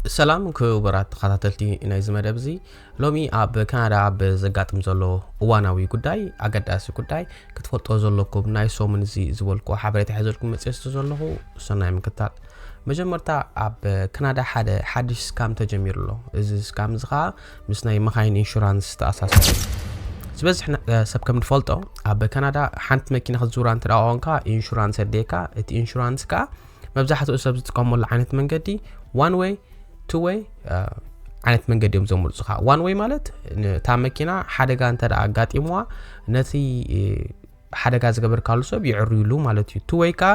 ሰላም ክቡራት ተኸታተልቲ ናይዚ መደብ እዚ፣ ሎሚ ኣብ ካናዳ ኣብ ዘጋጥም ዘሎ እዋናዊ ጉዳይ፣ ኣገዳሲ ጉዳይ ክትፈልጦ ዘለኩም ናይ ሰሙን እዚ ዝበልኩ ሓበሬታ ሒዘልኩም መፅእ ስለ ዘለኹ ሰናይ ምክታል። መጀመርታ ኣብ ካናዳ ሓደ ሓድሽ ስካም ተጀሚሩ ኣሎ። እዚ ስካም እዚ ኸዓ ምስ ናይ መኻይን ኢንሹራንስ ተኣሳሰሩ። ዝበዝሕ ና- ሰብ ከም ዝፈልጦ ኣብ ካናዳ ሓንቲ መኪና ክትዝውራ እንተ ደኣ ኮንካ ኢንሹራንስ የድልየካ። እቲ ኢንሹራንስ ከኣ መብዛሕትኡ ሰብ ዝጥቀመሉ ዓይነት መንገዲ ዋን ዌይ ቱ ዌይ ዓይነት መንገዲ እዮም ዘምርፁኻ። ዋን ዌይ ማለት ነታ መኪና ሓደጋ እንተ ደኣ ኣጋጢምዋ ነቲ ሓደጋ ዝገበርካሉ ሰብ የዕርዩሉ ማለት እዩ። ቱ ዌይ ከኣ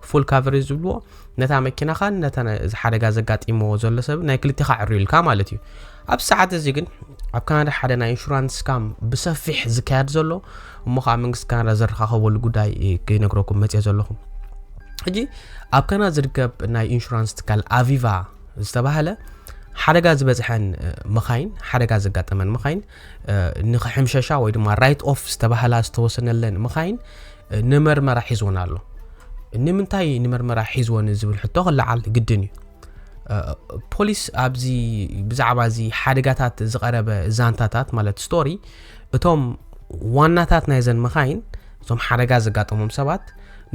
ፉል ካቨሬጅ ዝብልዎ ነታ መኪናኻን ነታ እዚ ሓደጋ ዘጋጢምዎ ዘሎ ሰብ ናይ ክልቲኻ ዕርዩልካ ማለት እዩ። ኣብ ሰዓት እዚ ግን ኣብ ካናዳ ሓደ ናይ ኢንሹራንስ ስካም ብሰፊሕ ዝካየድ ዘሎ እሞ ከዓ መንግስቲ ካናዳ ዘረኻኸበሉ ጉዳይ ክነግረኩም መፅየ ዘለኹ። ሕጂ ኣብ ካናዳ ዝርከብ ናይ ኢንሹራንስ ትካል ኣቪቫ ዝተባህለ ሓደጋ ዝበፅሐን መኻይን ሓደጋ ዘጋጠመን መኻይን ንክሕምሸሻ ወይ ድማ ራይት ኦፍ ዝተባህላ ዝተወሰነለን መኻይን ንመርመራ ሒዝወን ኣሎ። ንምንታይ ንመርመራ ሒዝወን ዝብል ሕቶ ክለዓል ግድን እዩ። ፖሊስ ኣብዚ ብዛዕባ እዚ ሓደጋታት ዝቐረበ ዛንታታት ማለት ስቶሪ እቶም ዋናታት ናይዘን መኻይን እቶም ሓደጋ ዘጋጠሞም ሰባት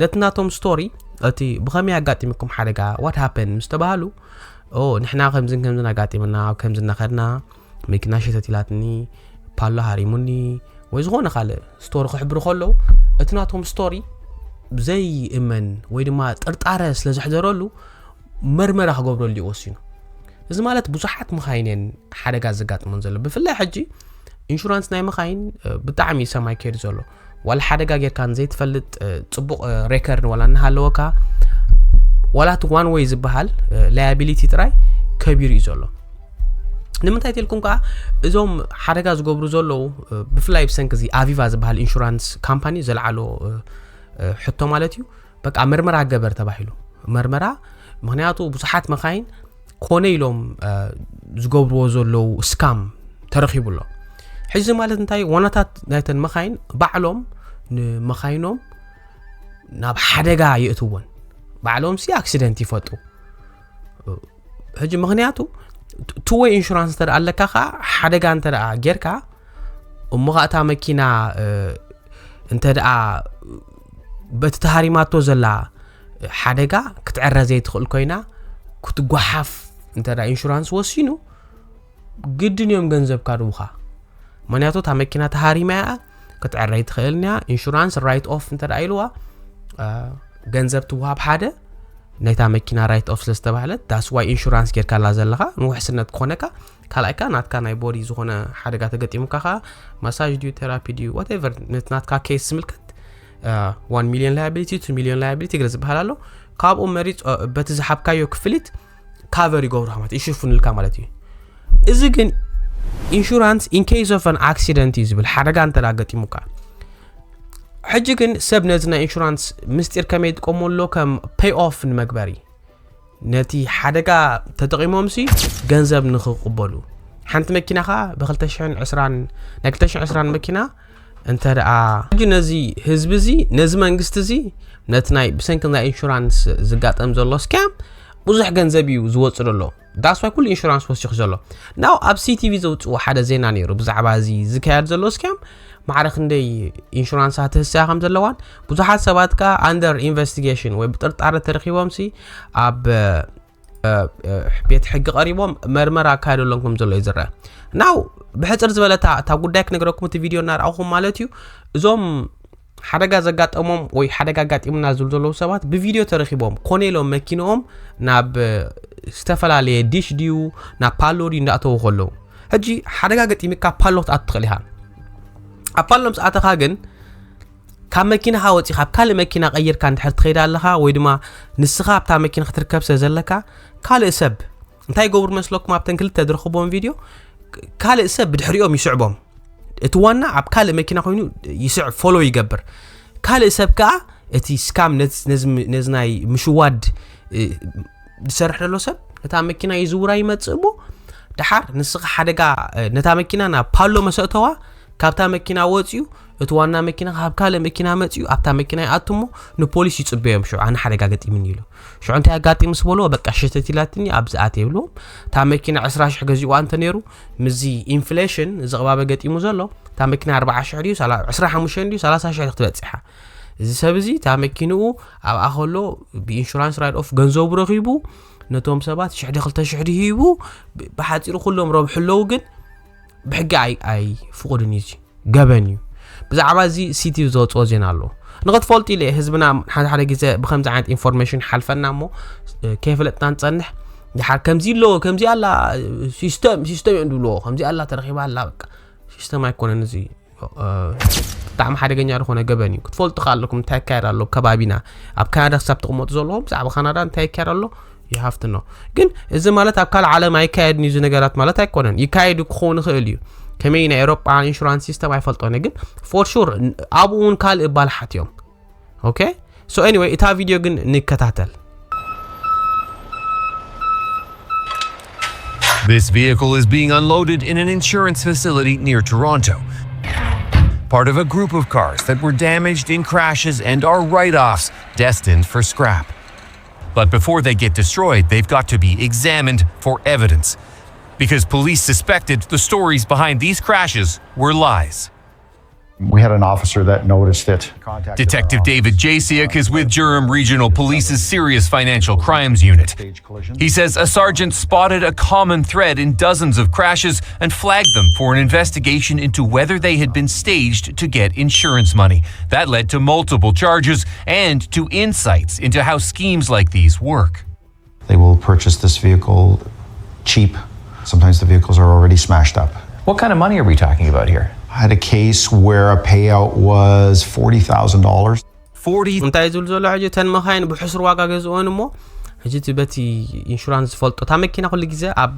ነቲ ናቶም ስቶሪ እቲ ብኸመይ ኣጋጢምኩም ሓደጋ what happened ምስ ተባሃሉ ኦ ንሕና ከምዝን ከምዝን ኣጋጢምና ኣብ ከምዝና ከድና መኪና ሸተት ኢላትኒ ፓሎ ሃሪሙኒ ወይ ዝኾነ ካልእ ስቶሪ ክሕብሩ ከለዉ እቲ ናቶም ስቶሪ ዘይእመን ወይ ድማ ጥርጣረ ስለ ዘሕደረሉ መርመራ ክገብረሉ እዩ ወሲኑ። እዚ ማለት ብዙሓት መኻይን እየን ሓደጋ ዘጋጥመን ዘሎ። ብፍላይ ሕጂ ኢንሹራንስ ናይ መኻይን ብጣዕሚ ሰማይ ከይዱ ዘሎ። ዋላ ሓደጋ ጌርካ ንዘይትፈልጥ ፅቡቕ ሬከርድ ዋላ እናሃለወካ ዋላ እቲ ዋን ወይ ዝበሃል ላያቢሊቲ ጥራይ ከቢሩ እዩ ዘሎ። ንምንታይ ተልኩም ከዓ እዞም ሓደጋ ዝገብሩ ዘለዉ ብፍላይ ብሰንኪ እዚ ኣቪቫ ዝበሃል ኢንሹራንስ ካምፓኒ ዘልዓሎ ሕቶ ማለት እዩ። በቃ መርመራ ገበር ተባሂሉ መርመራ ምክንያቱ ብዙሓት መኻይን ኮነ ኢሎም ዝገብርዎ ዘለዉ ስካም ተረኺቡ ኣሎ። ሕዚ ማለት እንታይ ዋናታት ናይተን መኻይን ባዕሎም ንመኻይኖም ናብ ሓደጋ የእትወን ባዕሎም ሲ ኣክሲደንት ይፈጥሩ። ሕጂ ምክንያቱ ቱ ወይ ኢንሹራንስ እንተ ኣለካ ከዓ ሓደጋ እንተ ጌርካ እሞ ከዓ እታ መኪና እንተ ደኣ በቲ ተሃሪማቶ ዘላ ሓደጋ ክትዕረ ዘይትኽእል ኮይና ክትጓሓፍ እንተ ኢንሹራንስ ወሲኑ ግድን እዮም ገንዘብካ ድውኻ። ምክንያቱ እታ መኪና ተሃሪማ እያ ክትዕረ ኣይትኽእልን እያ። ኢንሹራንስ ራይት ኦፍ እንተ ኢልዋ ገንዘብ ትውሃብ ሓደ ናይታ መኪና ራይት ኦፍ ስለ ዝተባህለት that's why ኢንሹራንስ ጌርካላ ዘለኻ ንውሕስነት ክኾነካ ካልኣይካ ናትካ ናይ ቦዲ ዝኾነ ሓደጋ ተገጢሙካ ከዓ ማሳጅ ድዩ ቴራፒ ድዩ whatever ነቲ ናትካ ኬስ ዝምልከት one ሚሊዮን ላያቢሊቲ ቱ ሚሊዮን ላያቢሊቲ ገለ ዝበሃል ኣሎ። ካብኡ መሪፅ በቲ ዝሓብካዮ ክፍሊት ካቨር ይገብሩካ ማለት ይሽፍኑልካ ማለት እዩ። እዚ ግን ኢንሹራንስ in case of an accident እዩ ዝብል ሓደጋ እንተ ገጢሙካ። ሕጂ ግን ሰብ ነዚ ናይ ኢንሹራንስ ምስጢር ከመይ ይጥቀሙ ኣሎ ከም ፔይ ኦፍ ንመግበሪ ነቲ ሓደጋ ተጠቂሞምሲ ገንዘብ ንክቕበሉ ሓንቲ መኪና ከዓ ብ2020 ናይ 2020 መኪና እንተ ደኣ ሕጂ ነዚ ህዝቢ እዚ ነዚ መንግስቲ እዚ ነቲ ናይ ብሰንኪ ናይ ኢንሹራንስ ዝጋጠም ዘሎ ስካም ብዙሕ ገንዘብ እዩ ዝወፅእ ዘሎ። ዳስዋይ ኩሉ ኢንሹራንስ ወሲኹ ዘሎ ናው ኣብ ሲቲቪ ዘውፅዎ ሓደ ዜና ነይሩ ብዛዕባ እዚ ዝካየድ ዘሎ ስካም ማዕረ ክንደይ ኢንሹራንሳት ህስያ ከም ዘለዋን ብዙሓት ሰባት ከዓ ኣንደር ኢንቨስቲጌሽን ወይ ብጥርጣረ ተረኪቦም ሲ ኣብ ቤት ሕጊ ቀሪቦም መርመራ ኣካየደሎም ከም ዘሎ እዩ ዝረአ። ናው ብሕፅር ዝበለ እታ ጉዳይ ክነግረኩም እቲ ቪድዮ እናረኣኹም ማለት እዩ። እዞም ሓደጋ ዘጋጠሞም ወይ ሓደጋ ኣጋጢሙና ዝብሉ ዘለዉ ሰባት ብቪድዮ ተረኪቦም ኮነ ኢሎም መኪንኦም ናብ ዝተፈላለየ ዲሽ ድዩ ናብ ፓሎ ድዩ እንዳእተዉ ከለዉ ሕጂ ሓደጋ ገጢምካ ፓሎ ክትኣቱ ትኽእል ኢኻ። ኣብ ፓሎ ምስ ኣተኻ ግን ካብ መኪናኻ ወፂኻ ኣብ ካልእ መኪና ቀይርካ እንድሕር ትኸይድ ኣለኻ ወይ ድማ ንስኻ ኣብታ መኪና ክትርከብ ስለ ዘለካ ካልእ ሰብ እንታይ ይገብሩ መስለኩም ኣብተን ክልተ ዝረኽቦም ቪድዮ ካልእ ሰብ ብድሕሪኦም ይስዕቦም። እቲ ዋና ኣብ ካልእ መኪና ኮይኑ ይስዕብ ፎሎ ይገብር። ካልእ ሰብ ከዓ እቲ ስካም ነዚ ናይ ምሽዋድ ዝሰርሕ ዘሎ ሰብ ነታ መኪና ይዝውራ ይመፅእ እሞ ድሓር ንስኻ ሓደጋ ነታ መኪና ናብ ፓሎ መሰእተዋ ካብታ መኪና ወፂኡ፣ እቲ ዋና መኪና ካብ ካልእ መኪና መፂኡ ኣብታ መኪና ይኣቱ እሞ ንፖሊስ ይፅበዮም። ሽዑ ኣነ ሓደጋ ገጢምኒ ኢሉ። ሽዑ እንታይ ኣጋጢሙ ስበልዎ፣ በቃ ሸተት ኢላትኒ ኣብዚ ኣት የብልዎም። እታ መኪና ዕስራ ሽሕ ገዚእዋ እንተ ነይሩ፣ ምስዚ ኢንፍሌሽን እዚ ቅባበ ገጢሙ ዘሎ፣ እታ መኪና ኣርባዓ ሽሕ ድዩ፣ ዕስራ ሓሙሽተ ድዩ፣ ሰላሳ ሽሕ ክትበፅሓ። እዚ ሰብ እዚ እታ መኪንኡ ኣብኣ ከሎ ብኢንሹራንስ ራይድ ኦፍ ገንዘቡ ረኺቡ፣ ነቶም ሰባት ሽሕ ዲ ክልተ ሽሕ ዲ ሂቡ፣ ብሓፂሩ ኩሎም ረብሑ ኣለዉ። ግን ብሕጊ ኣይ ኣይ ፍቑድን እዩ፣ እዚ ገበን እዩ። ብዛዕባ እዚ ሲቲ ዝወፅኦ ዜና ኣሎ። ንክትፈልጡ ኢለ ህዝብና ሓደ ሓደ ግዜ ብከምዚ ዓይነት ኢንፎርሜሽን ሓልፈና እሞ ከይፈለጥና ንፀንሕ። ድሓር ከምዚ ኣለዎ፣ ከምዚ ኣላ፣ ሲስተም ሲስተም እዮም ዝብልዎ። ከምዚ ኣላ፣ ተረኺባ ኣላ፣ በቃ ሲስተም ኣይኮነን እዚ። ብጣዕሚ ሓደገኛ ዝኾነ ገበን እዩ። ክትፈልጡ ከ ኣለኩም እንታይ ይካየድ ኣሎ ከባቢና? ኣብ ካናዳ ክሳብ ትቕመጡ ዘለኹም ብዛዕባ ካናዳ እንታይ ይካየድ ኣሎ ይሃፍትኖ። ግን እዚ ማለት ኣብ ካልእ ዓለም ኣይካየድን እዩ እዚ ነገራት ማለት ኣይኮነን። ይካየድ ክኸውን ይኽእል እዩ። ከመይ ናይ ኤሮጳ ኢንሹራንስ ሲስተም ኣይፈልጦነ፣ ግን ፎር ሹር ኣብኡ እውን ካልእ ባልሓት እዮም። ኦኬ፣ ሶ ኤኒወይ፣ እታ ቪድዮ ግን ንከታተል። This vehicle is being unloaded in an insurance facility near Toronto. Part of a group of cars that were damaged in crashes and are write offs destined for scrap. But before they get destroyed, they've got to be examined for evidence. Because police suspected the stories behind these crashes were lies. We had an officer that noticed it. Detective David Jasiak is with Durham Regional Police's Serious Financial Crimes Unit. He says a sergeant spotted a common thread in dozens of crashes and flagged them for an investigation into whether they had been staged to get insurance money. That led to multiple charges and to insights into how schemes like these work. They will purchase this vehicle cheap. Sometimes the vehicles are already smashed up. What kind of money are we talking about here? I had a case where a payout was forty thousand dollars. Forty. እንታይ ዝብል ዘሎ ሕጂ፣ እተን መኻይን ብሕሱር ዋጋ ገዝኦን እሞ፣ ሕጂ እቲ በቲ ኢንሹራንስ ዝፈልጦ፣ እታ መኪና ኩሉ ግዜ ኣብ፣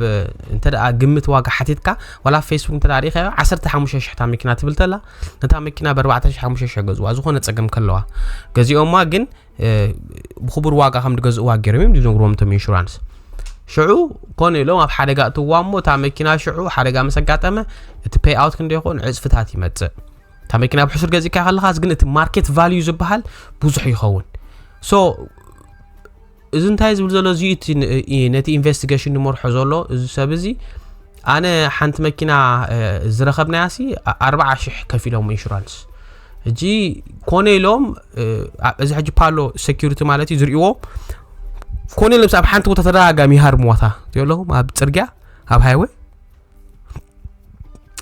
እንተ ደኣ ግምት ዋጋ ሓቲትካ፣ ዋላ ኣብ ፌስቡክ እንተ ደኣ ርኢኻዮ፣ ዓሰርተ ሓሙሽተ ሽሕ እታ መኪና ትብል ተላ፣ ነታ መኪና ብ ኣርባዕተ ሽሕ ሓሙሽተ ሽሕ ገዝዋ፣ ዝኾነ ጸገም ከለዋ ገዚኦማ። ግን ብክቡር ዋጋ ከም ዝገዝእዋ ገይሮም እዮም ዝነግርዎም እቶም ኢንሹራንስ። ሽዑ ኮነ ኢሎም ኣብ ሓደጋ እትዋ እሞ፣ እታ መኪና ሽዑ ሓደጋ ምስ ኣጋጠመ፣ እቲ ፔይ ኣውት ክንደ ይኸውን፣ ዕፅፍታት ይመፅእ። እታ መኪና ብሕሱር ገዚእካ ከለኻስ ግን እቲ ማርኬት ቫልዩ ዝበሃል ብዙሕ ይኸውን። ሶ እዚ እንታይ ዝብል ዘሎ፣ እዚ እቲ ን- እ- ነቲ ኢንቨስቲጌሽን ዝመርሖ ዘሎ እዚ ሰብ እዚ፣ ኣነ ሓንቲ መኪና እ፣ ዝረኸብናያ ሲ ኣ- ኣርባዓ ሽሕ ከፊሎም ኢንሹራንስ። ሕጂ ኮነ ኢሎም እ፣ ኣ- እዚ ሕጂ ፓሎ ሴኪሪቲ ማለት እዩ ዝርእይዎ፣ ኮነ ኢሎም ኣብ ሓንቲ ቦታ ተደጋጋሚ ይሃርምዋታ ኣለኹም ኣብ ፅርግያ፣ ኣብ ሃይወይ።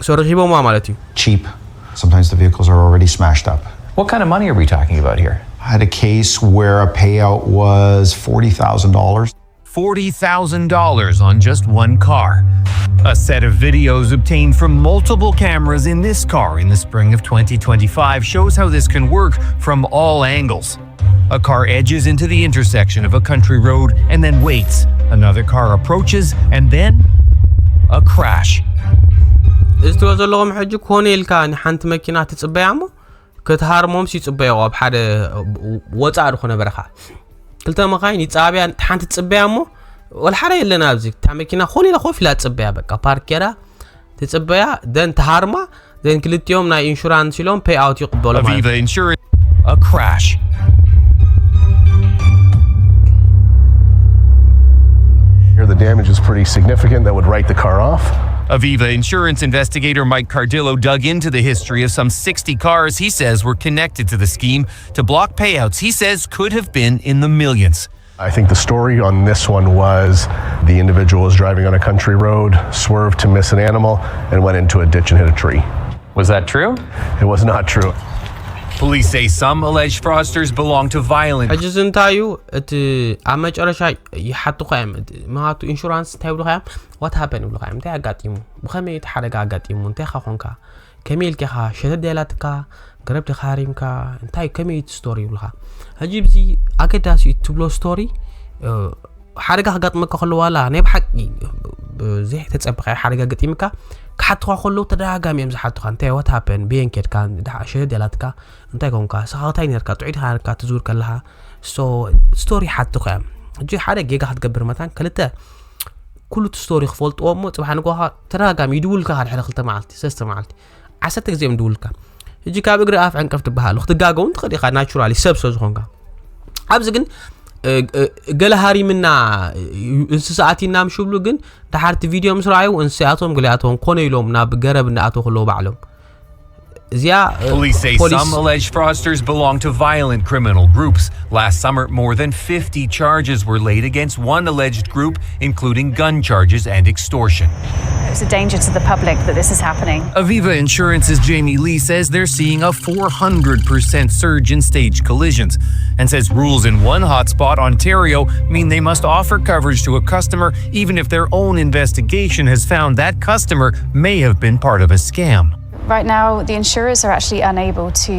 ሶ ረኺቦምዋ ማለት እዩ። Cheap. Sometimes the vehicles are already smashed up. What kind of money are we talking about here? I had a case where a payout was forty thousand dollars. Forty thousand dollars on just one car. A set of videos obtained from multiple cameras in this car in the spring of twenty twenty-five shows how this can work from all angles. A car edges into the intersection of a country road and then waits. Another car approaches and then a crash. እዚ ትሪኦ ዘለኹም ሕጂ ኮነ ኢልካ ንሓንቲ መኪና ትፅበያ እሞ፣ ክትሃርሞምስ ይፅበዮ ኣብ ሓደ ወፃእ ዝኾነ በረኻ። ክልተ መኻይን ይፃበያ፣ ሓንቲ ትፅበያ እሞ፣ ወላ ሓደ የለን ኣብዚ። እታ መኪና ኮነ ኢላ ኮፍ ኢላ ትፅበያ፣ በቃ ፓርክ ገይራ ትፅበያ፣ ደን ትሃርማ፣ ደን ክልቲኦም ናይ ኢንሹራንስ ኢሎም ፔይ ኣውት ይቕበሉ ማለት እዩ። Aviva Insurance. A crash. Here, the damage is pretty significant. That would write the car off. Aviva insurance investigator Mike Cardillo dug into the history of some sixty cars he says were connected to the scheme to block payouts he says could have been in the millions. I think the story on this one was the individual was driving on a country road, swerved to miss an animal, and went into a ditch and hit a tree. Was that true? It was not true. Police say some alleged fraudsters belong to violent ሕጂ እዚ እንታይ እዩ እቲ ኣብ መጨረሻ ይሓቱኻ እዮም። እቲ ምክንያቱ ኢንሹራንስ እንታይ ይብሉኻ እዮም? ዋት ሃፐን ይብሉኻ እዮም። እንታይ ኣጋጢሙ? ብኸመይ እቲ ሓደጋ ኣጋጢሙ? እንታይ ኢኻ ኮንካ? ከመይ ኢልካ ኢኻ ሸተት ድያ ኢላትካ? ገረብ ዲኻ ሃሪምካ? እንታይ ከመይ እቲ ስቶሪ ይብሉኻ? ሕጂ ብዚ ኣገዳሲ እዩ ትብሎ ስቶሪ እ፣ ሓደጋ ክጋጥመካ ከሎ ዋላ ናይ ብሓቂ ዘይተፀበኻ ሓደጋ ገጢምካ ክሓቱኻ ከለዉ ተደጋጋሚ እዮም ዝሓቱኻ። እንታይ ዋት ሃፐን ብየን ኬድካ? ሸተት ድያ ኢላትካ? እንታይ ኮንካ? ስኻ እንታይ ነርካ? ጥዑይ ዲኻ ነርካ ትዝውር ከለኻ? ሶ ስቶሪ ሓትኻ እዮም። ሕጂ ሓደ ጌጋ ክትገብር መታን ክልተ ኩሉ እቲ ስቶሪ ክፈልጥዎ እሞ ፅባሕ ንግሆኻ ተደጋጋሚ ይድውልካ ሓደ ሓደ ክልተ መዓልቲ ሰለስተ መዓልቲ ዓሰርተ ግዜ እዮም ድውልካ። ሕጂ ካብ እግሪ ኣፍ ዕንቅፍ ትበሃል ክትጋገውን ትኽእል ኢኻ፣ ናቹራሊ ሰብ ስለ ዝኾንካ። ኣብዚ ግን እ፣ እ፣ ገለ ሃሪምና፣ እ፣ እንስሳ ኣቲና ምሽ ብሉ፣ ግን ድሓርቲ ቪድዮ ምስ ረኣዩ እንስሳያቶም ገሊኣቶም ኮነ ኢሎም ናብ ገረብ እንዳኣተው ከለዉ ባዕሎም እዚኣ እ፣ Police say ፖሊስ some alleged fraudsters belong to violent criminal groups. Last summer, more than fifty charges were laid against one alleged group, including gun charges and extortion. It's a danger to the public that this is happening. Aviva Insurance's Jamie Lee says they're seeing a four hundred percent surge in stage collisions and says rules in one hotspot, Ontario, mean they must offer coverage to a customer even if their own investigation has found that customer may have been part of a scam. Right now, the insurers are actually unable to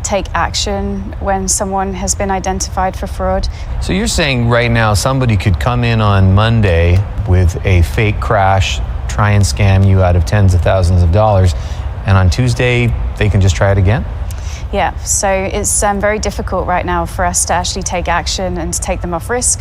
take action when someone has been identified for fraud. So you're saying right now somebody could come in on Monday with a fake crash, try and scam you out of tens of thousands of dollars, and on Tuesday they can just try it again? Yeah, so it's um, very difficult right now for us to actually take action and to take them off risk.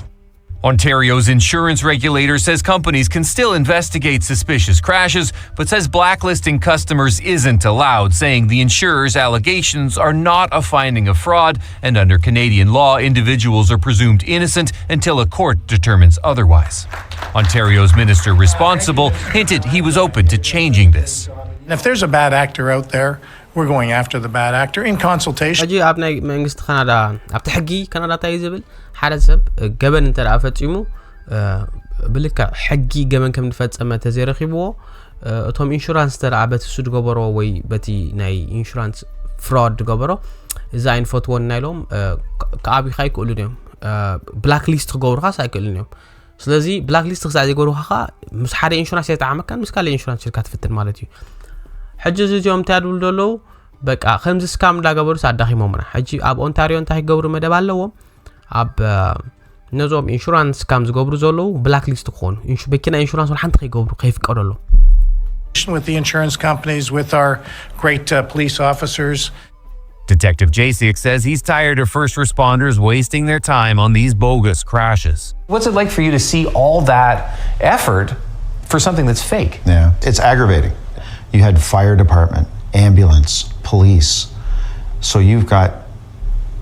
Ontario's insurance regulator says companies can still investigate suspicious crashes, but says blacklisting customers isn't allowed, saying the insurer's allegations are not a finding of fraud, and under Canadian law, individuals are presumed innocent until a court determines otherwise. Ontario's minister responsible hinted he was open to changing this. And if there's a bad actor out there, we're going after the bad actor in consultation. ሕጂ ኣብ ናይ መንግስቲ ካናዳ፣ ኣብቲ ሕጊ ካናዳ እንታይ እዩ ዝብል? ሓደ ሰብ እ፣ ገበን እንተ ደኣ ፈጺሙ እ፣ ብልክዕ ሕጊ ገበን ከም ዝፈጸመ ተዘይረኺብዎ እ፣ እቶም ኢንሹራንስ እንተ ደኣ በቲ እሱ ዝገበሮ ወይ በቲ ናይ ኢንሹራንስ ፍራድ ዝገበሮ እዚ ኣይንፈትዎን ኢና ኢሎም እ፣ ክ- ክኣብዩኻ ኣይክእሉን እዮም። ብላክ ሊስት ክገብሩኻስ ኣይክእሉን እዮም። ስለዚ ብላክ ሊስት ክሳዕ ዘይገብሩኻ ከዓ ምስ ሓደ ኢንሹራንስ ኣይጠዓመካን፣ ምስ ካልእ ኢንሹራንስ ኢልካ ትፍትን ማለት እዩ። ሕጂ እዚ እዚኦም እንታይ ድብሉ ዘለዉ? በቃ ከምዚ ስካም እንዳገበሩስ ኣዳኺሞምና። ሕጂ ኣብ ኦንታሪዮ እንታይ ክገብሩ መደብ ኣለዎም? ኣብ እ፣ ነዞም ኢንሹራንስ ስካም ዝገብሩ ዘለዉ ብላክ ሊስት ክኾኑ፣ ኢንሹ- መኪና ኢንሹራንስ ወላ ሓንቲ ከይገብሩ ከይፍቀደሎም። With the insurance companies, with our great uh, police officers. Detective Jasek says he's tired of first responders wasting their time on these bogus crashes. What's it like for you to see all that effort for something that's fake? Yeah, it's aggravating. You had fire department, ambulance, police. So you've got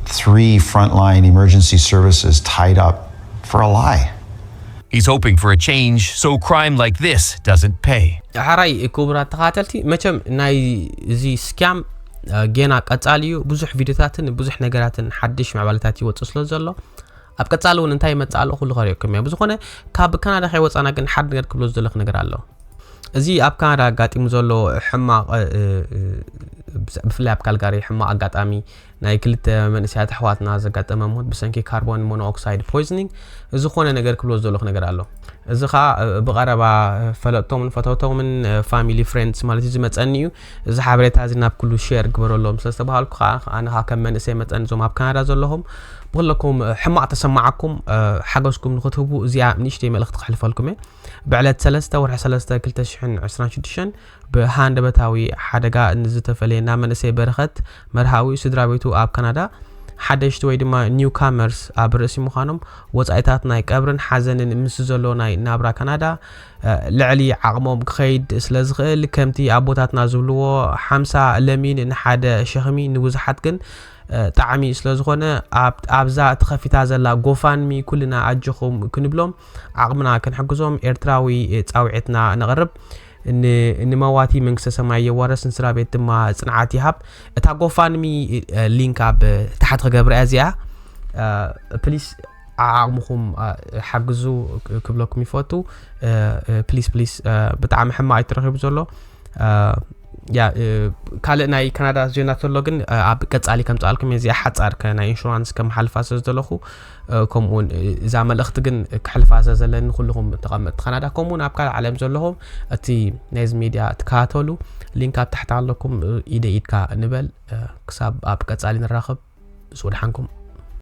three frontline emergency services tied up for a lie. He's hoping for a change so crime like this doesn't pay. ሓራይ ክቡራት ተኸታተልቲ፣ መቸም ናይ እዚ ስካም እ፣ ጌና ቀጻሊ እዩ። ብዙሕ ቪድዮታትን ብዙሕ ነገራትን ሓድሽ ምዕባለታት ይወጽእ ስለ ዘሎ ኣብ ቀጻሊ እውን እንታይ ይመጽእ ኣሎ ኩሉ ከርእየኩም እየ። ብዝኾነ ካብ ካናዳ ከይወጻና ግን ሓደ ነገር ክብሎ ዝደለኹ ነገር ኣሎ። እዚ ኣብ ካናዳ ኣጋጢሙ ዘሎ ሕማቕ እ፣ እ፣ ብስ- ብፍላይ ኣብ ካልጋሪ ሕማቕ ኣጋጣሚ ናይ ክልተ መንእሰያት ኣሕዋትና ዘጋጠመ ሞት ብሰንኪ ካርቦን ሞኖኦክሳይድ ፖይዝኒንግ ዝኾነ ነገር ክብሎ ዝደለኹ ነገር ኣሎ። እዚ ኸዓ እ፣ ብቐረባ ፈለጥቶምን ፈተውቶምን ፋሚሊ ፍሬንድስ ማለት እዩ ዝመፀኒ እዩ። እዚ ሓበሬታ እዚ ናብ ኩሉ ሼር ግበረሎም ስለ ዝተባሃልኩ ከዓ ኣነ ከዓ ከም መንእሰይ መጠን እዞም ኣብ ካናዳ ዘለኹም ብኩለኩም እ፣ ሕማቕ ተሰማዓኩም እ፣ ሓገዝኩም ንክትህቡ እዚኣ ንእሽተይ መልእኽቲ ክሕልፈልኩም እየ። ብዕለት ሰለስተ ወርሒ ሰለስተ ክልተ ሽሕን ዕስራን ሽዱሽተን ብሃንደበታዊ ሓደጋ ንዝተፈለየና መንእሰይ በረኸት መርሃዊ ስድራ ቤቱ ኣብ ካናዳ ሓደሽቲ ወይ ድማ ኒው ካመርስ ኣብ ርእሲ ምዃኖም ወጻኢታት ናይ ቀብርን ሓዘንን ምስ ዘሎ ናይ ናብራ ካናዳ እ፣ ልዕሊ ዓቕሞም ክኸይድ ስለ ዝኽእል ከምቲ ኣቦታትና ዝብልዎ ሓምሳ ለሚን ንሓደ ሸኽሚ ንብዙሓት ግን እ፣ ጣዕሚ ስለ ዝኾነ ኣብ- ኣብዛ ተኸፊታ ዘላ ጎፋንሚ ኩልና ኣጆኹም ክንብሎም ዓቕምና ክንሕግዞም ኤርትራዊ እ፣ ጻውዒትና ነቕርብ። ን- ንመዋቲ መንግስተ ሰማይ የዋረስ፣ ንስድራ ቤት ድማ ጽንዓት ይሃብ። እታ ጎፋንሚ እ፣ ሊንክ ኣብ ታሕቲ ክገብራ እያ እዚኣ። እ፣ ፕሊስ ዓቕምኹም እ፣ ሓግዙ ክ- ክብለኩም ይፈቱ። እ፣ እ፣ ፕሊስ ፕሊስ እ፣ ብጣዕሚ ሕማቕ እዩ ተረኺቡ ዘሎ። እ፣ ያ እ፣ ካልእ ናይ ካናዳ ዜና ተሎ ግን እ፣ ኣብ ቀጻሊ ከምጻልኩም እየ። እዚኣ ሓጻር ከ ናይ ኢንሹራንስ ከመሓልፋ ስለ ዝደለኹ እ፣ ከምኡውን እ፣ እዛ መልእኽቲ ግን ክሕልፋ ስለ ዘለኒ ንኩልኹም ተቐመጥቲ ካናዳ ከምኡውን ኣብ ካልእ ዓለም ዘለኹም እቲ ናይዚ ሚድያ ትከታተሉ ሊንክ ኣብ ታሕቲ ኣለኩም እ፣ ኢደ ኢድካ ንበል እ፣ ክሳብ ኣብ ቀጻሊ ንራኸብ ምስ ወድሓንኩም።